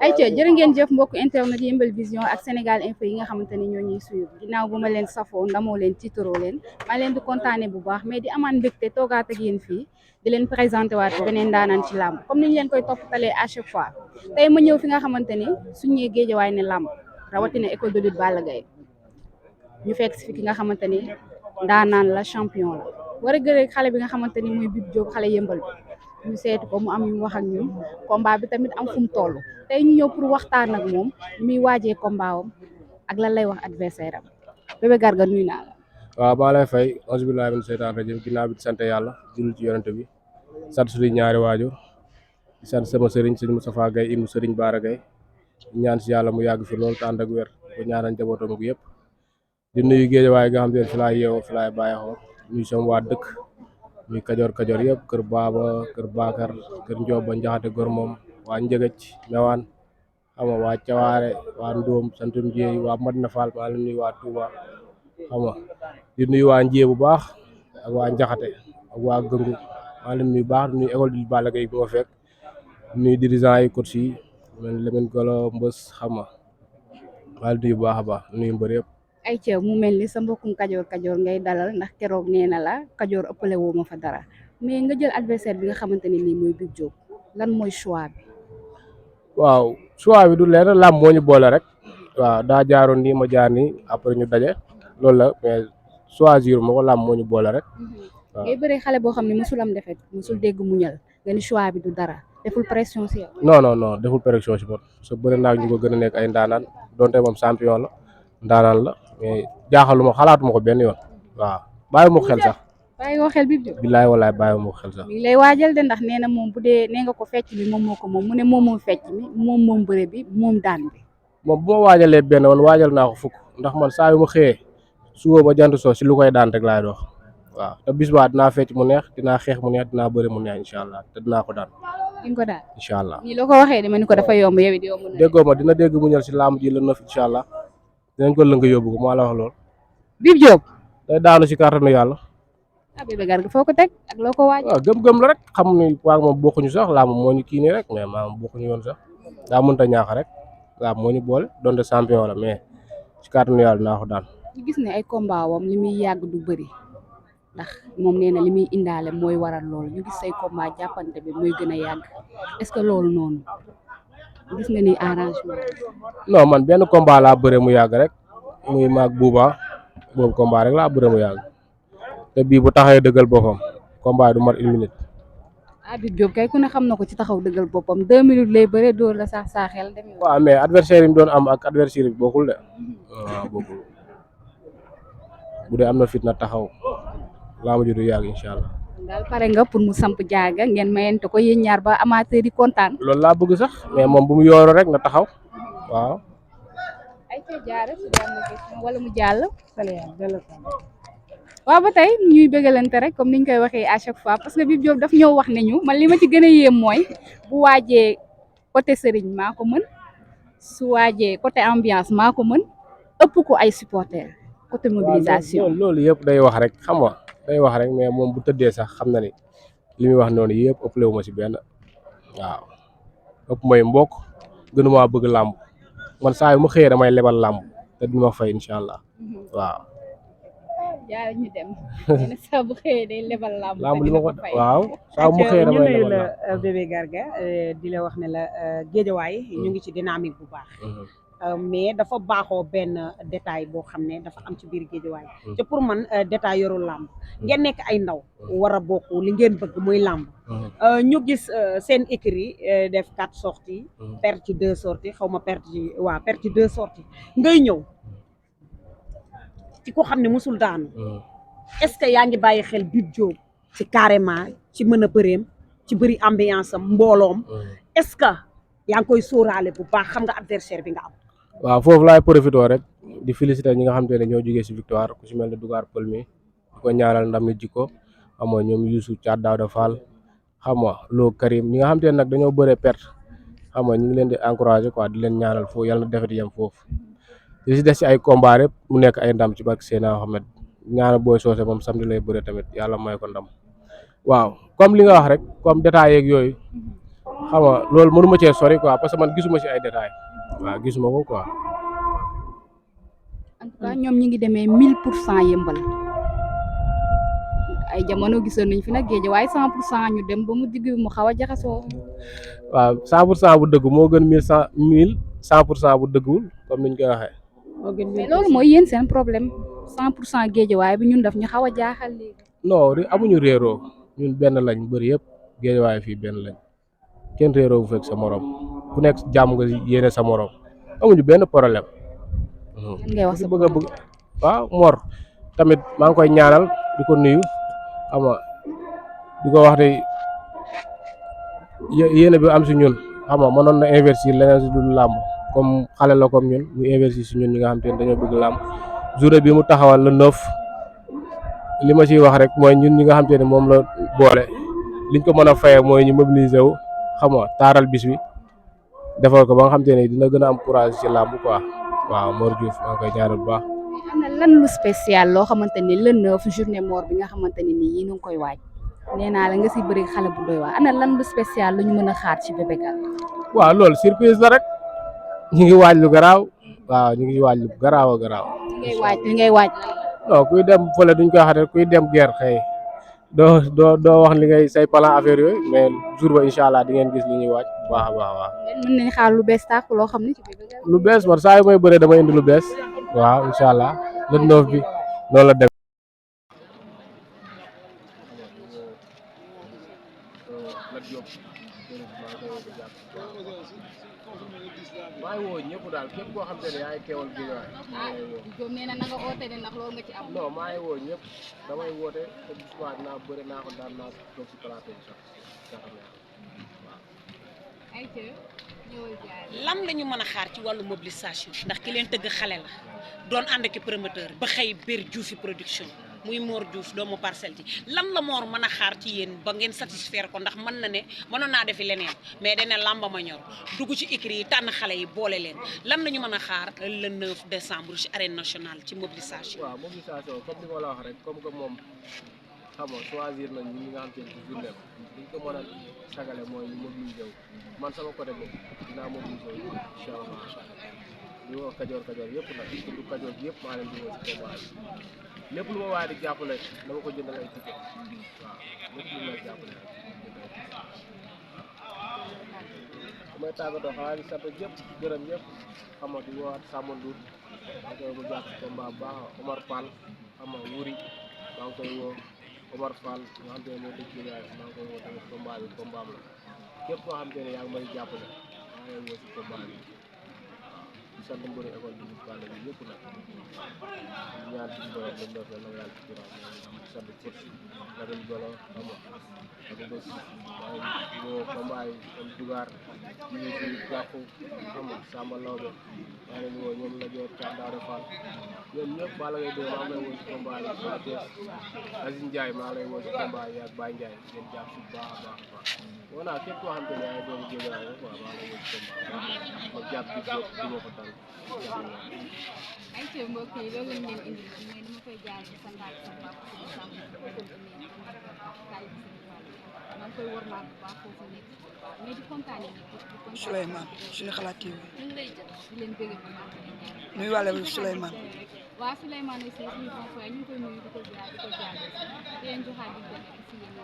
ayca jërë ngeen jëf mbokk internet Yeumbeul Vision ak Sénégal Info yi nga xamante ni ñoo ñuy suivre ginnaaw bu ma leen safoo ndamoo leen tiitaroo leen maa leen di kontaane bu baax mais di amaan mbégte toogaat ak yéen fii di leen présenté waat beneen daanaan ci làmb comme ni ñu leen koy toppatalee à chaque fois tey ma ñëw fi nga xamante ni suñuy géejawaay ne làmb rawatina école de lutte Balla Gaye ñu fekk si fi ki nga xamante ni daanaan la champion la war a gërë xale bi nga xamante ni mooy Bib Diop xale yëmbal bi ñu seeti ko mu am yu wax ak ñun combat bi tamit am fu mu toll tey ñu ñëw pour waxtaan ak moom muy waajee combat am ak lan lay wax adversaire am Bébé Garga nuyu naa la. waaw maa lay fay auzu billaahi mina seytaani rajiim ginnaaw bi di sant yàlla julli ci yonent bi sant suñu ñaari waajur di sant sama sëriñ sëñ Moustapha Gaye ibnu sëriñ Baara Gaye ñaan si yàlla mu yàgg fi loolu te ànd ak wér ko ñaanal njabootam gi yëpp di nuyu géejawaay nga xam te ne fi laay yeewoo fi laay bàyyeexoo nuyu sama waa dëkk muy kajoor yëpp kër Baaba kër Bakar kër Ndioba Njaxate Gor moom waa Njëgëj Mewaan xam nga waa Cawaare waa Ndóom santum Jéey waa Madina Fall maa leen nuyu waa Touba xam nga di nuyu waa Njie bu baax ak waa Njaxate ak waa Gëngu maa leen nuyu baax di nuyu école di Balla Gaye bi ma fekk nuyu dirigeant yi coach yi man Lamine Golo Mbës xam nga maa leen nuyu baax a baax nuyu mbër yëpp. ayca mu mel ni sa mbokkum kajoor ngay dalal ndax keroog nee na la kajoor ëppale woo ma fa dara mais nga jël adversaire bi nga xamante ne nii mooy Bib Diop lan mooy choix bi. waaw choix bi du leer làmb moo ñu boole rek waaw daa jaaroon nii ma jaar nii après ñu daje loolu la mais choisir ma ko làmb moo ñu boole rek. waaw ngay bëree xale boo xam ne mosul am defet mosul dégg muñal nga ni choix bi du dara deful pression si yow. non deful pression si man so bëri naa ñu ko gën a nekk ay ndaanaan donte moom champion la ndaanaan la mais jaaxaluma xalaatuma ko benn yoon waaw bàyyi ma ko xel sax. bàyyi nga xel Bib Diop. billaay walaay bàyyi ma ko xel sax. mi lay waajal de ndax nee na moom bu dee nee nga ko fecc bi moom moo ko moom mu ne moom fecc mi moom bëre bi moom daan bi. moom bu ma waajalee benn man waajal naa ko fukk ndax man saa yu ma xëyee suba ba jant soo si lu koy daan rek laay dox waaw te bis baa dinaa fecc mu neex dinaa xeex mu neex dinaa bëre mu neex incha allah te dinaa ko daan. di nga ko daan incha allah. nii loo ko waxee dama ni ko dafa yomb yow it yomb na. déggoo ma dina dégg mu ñëw si làmb ji la neuf incha allah dinañ ko lënga yóbbu ko maa la wax lool. Bib Diop. day daanu si kàttanu yàlla. Bébé Garga foo ko teg ak loo ko waaj. waaw gëm-gëm la rek xam ni waa moom bokkuñu sax làmb moo ñu kii nii rek mais maam bokkuñu yoon sax daa mënta ñaax rek làmb moo ñu boole donte champion la mais si kàttanu yàlla dinaa ko daan. ñu gis ne ay combat wam li muy yàgg du bëri ndax moom nee na li muy indaale mooy waral loolu ñu gis say combat jàppante bi muy gën a yàgg est-ce que loolu noonu gis nga ni arrangement. non man benn combat laa bëre mu yàgg rek muy maag buuba boobu combat rek laa bëre mu yàgg te bii bu taxawee dëggal boppam combat du mat une minute. Bib Diop kay ku ne xam na ko ci taxaw dëggal boppam 2 minutes lay bëre dóor la sax saaxel dem. waaw mais adversaire yi mu doon am ak adversaire bi bokkul de waaw bokkul bu dee am na fit na taxaw laa ma du yàgg incha allah. daal pare nga pour mu samp jaaga ngeen mayente ko yéen ñaar ba amateur yi kontaan. loolu laa bëgg sax mais moom bu mu yooro rek na taxaw waaw. ay ca jaare su dee am na question wala mu jàll. waaw ba tey ñuy bëggalante rek comme niñ koy waxee à chaque fois parce que Bib Diop daf ñëw wax ne ñu man li ma ci gën a yéem mooy bu waajee côté sëriñ maa ko mën su waajee côté ambiance maa ko mën ëpp ko ay supporters côté mobilisation. loolu yëpp day wax rek xam nga day wax rek mais moom bu tëddee sax xam na ni li muy wax noonu yëpp ëppale wu ma si benn waaw ëpp may mbokk gënumaa bëgg làmb man saa yu ma xëyee damay lebal làmb te dina ma fay incha allah waaw. jaara ñu dem nee na saa bu xëyee day lebal làmb li ma ko waaw saa bu ma xëyee damay lebal la Bébé Garga di la wax ne la géejawaay ñu ngi ci dynamique bu baax mais dafa baaxoo benn détail boo xam ne dafa am ci biir géejawaay te pour man détail yorul làmb ngeen nekk ay ndaw war a bokk li ngeen bëgg muy làmb ñu gis seen écurie def 4 sorties perte ci 2 sorties xaw ma perte ci 2 sorties ngay ñëw ci ko xam ne musul daanu est-ce que yaa ngi bàyyi xel Bib Diop ci carrément ci mën a bëreem ci bëri ambiance am mbooloom est-ce que yaa ngi koy sóoraale bu baax xam nga adversaire bi nga am. waaw foofu laay profité rek di féliciter ñi nga xam te ne ñoo jógee si victoire ku si mel ne Dugar Pël mi di ko ñaanal ndam ni jikko xam nga ñoom Youssou Thiat Daouda Fall xam nga Lo Karim ñi nga xam te ne nag dañoo bëree perte xam nga ñu ngi leen di encourager quoi di leen ñaanal foofu yàlla na defet yem foofu. li si des ci ay combat rek mu nekk ay ndam ci barke Seydina Mohamed ñaana booy soose moom samedi lay bëre tamit yàlla may ko ndam waaw comme li nga wax rek comme détails yeeg yooyu xam nga loolu mënu ma cee sori quoi parce que man gisuma ci ay détails waaw gisuma ko quoi. en tout cas ñoom ñi ngi demee 1000% yëmbal ay jamono gisoon nañ fi nag géej waaye 100% ñu dem ba mu digg mu xaw a jaxasoo. waaw 100% bu dëgg moo gën 1100 bu dëggul comme niñ koy waxee. mais loolu mooy yéen seen problème 100% géejawaay bi ñun daf ñu xaw a jaaxal léegi. non amuñu réeroo ñun benn lañ bëri yëpp géejawaay fii benn lañ kenn réeroo bu fekk sa morom ku nekk jàmm nga yéene sa morom amuñu benn problème. lan ngay wax sa bëgg waaw Mor tamit maa ngi koy ñaanal di ko nuyu xam nga di ko wax de yéene bi am si ñun xam nga mënoon na investir leneen si dul làmb comme xale la comme ñun ñu investir si ñun ñi nga xam te ne dañoo bëgg làmb journée bi mu taxawal le 9 li ma ciy wax rek mooy ñun ñi nga xam te ne moom la boole liñ ko mën a fayee mooy ñu mobiliser wu xam nga taaral bis bi defal ko ba nga xam te ne dina gën a am courage ci làmb quoi waaw Mor Diouf maa ngi koy ñaanal bu baax. am na lan lu spécial loo xamante ni le 9 journée Mor bi nga xamante ni nii yéen a ngi koy waaj nee naa la nga si bëri xale bu doy waar ana lan lu spécial lu ñu mën a xaar ci Bébé Garmi. waaw loolu surprise la rek ñu ngi waaj lu garaaw waaw ñu ngi waaj lu garaaw a garaaw. li ngay waaj. non kuy dem fële duñ koy wax rek kuy dem guerre xëy doo wax li ngay say plan affaire yooyu mais jour ba incha allah di ngeen gis li ñuy waaj bu baax a baax waaw. mën nañ xaar lu bees tàkk loo xam ne ci Bébé Garmi. lu bees man saa yu may bëree damay indi lu bees waaw incha allah le 9 bi loolu la dem. maa ngi woo ñëpp daal képp koo xam te ne yaa ngi teewal Guédiawaye maa ngi woo. Diop nee na nga oote de ndax loolu nga ci am. non maa ngi woo ñëpp damay woote te bu subaa dinaa bëri naa ko daan naa toog si plateau bi sax lan la ñu mën a xaar ci wàllu mobilisation ndax ki leen tëgg xale la doon ànd ak promoteur ba xëy Ber Diouf production muy Mor Diouf doomu Parcelles ji lan la Mor mën a xaar ci yéen ba ngeen satisfaire ko ndax mën na ne mënoon naa defi leneen mais dana làmba ma ñor dugg ci écrit yi tànn xale yi boole leen lan la ñu mën a xaar le 9 décembre ci arène nationale ci mobilisation. waaw mobilisation comme ni ma la wax rek comme que moom xam nga choisir nañ ñi nga xam te ne ci journée bi ñu ko mën a sagale mooy ñu mobiliser wu man sama côté boobu dinaa mobiliser wu incha allah di woo kajoor yëpp nag du kajoor gi yëpp maa leen di woo ci combat bi lépp lu ma waaye di jàppale dama ko jëndal ay ticket waaw lépp lu may jàppale damay tàggatoo xanaa di sant ñëpp gërëm ñëpp xam nga di woowaat Samba Ndour maa koy mu jàpp ci combat bu baax Omar Fall xam nga Wuri maa ngi koy woo Omar Fall nga xam te ne moo dëkk yaay maa ngi koy woo tamit combat bi combat am la képp koo xam te ne yaa ngi may jàppale maa ngi lay woo ci combat bi di sant mbëri école bi Balla bi yëpp nag di ñaan suñu borom le 9 la yàlla ci juróom di sant coach Lamine Golo xam nga ak bés maa ngi woo combat yi comme Dugar ñu ci jàpp xam nga Samba Lawbe maa ngi woo ñoom la joor Thiat Daouda Fall ñoom ñëpp Balla Gaye 2 maa ngi lay woo ci combat yi Sa Thiès Aziz Ndiaye maa ngi lay woo ci combat yi ak Baye Ndiaye ngeen jàpp si baax a baax a baax voilà képp koo xam te ne yaa ngi doon Guédiawaye rek waaw maa ngi lay woo ci combat ma jàpp ci bopp di ma ko tànn ay ci mbokk yi loolu lañ leen indi mais dama koy jaar ci sandaal sa papa ci sàmm man koy war naa bu baax foofu nekk mais di kontaane ni Souleymane suñu xalaat TV ñu ngi lay jël di leen bëgg bu baax nuyu wàlle Souleymane waaw Souleymane aussi suñu frère ñu koy nuyu di ko jaar di leen joxaat di dem ci yéen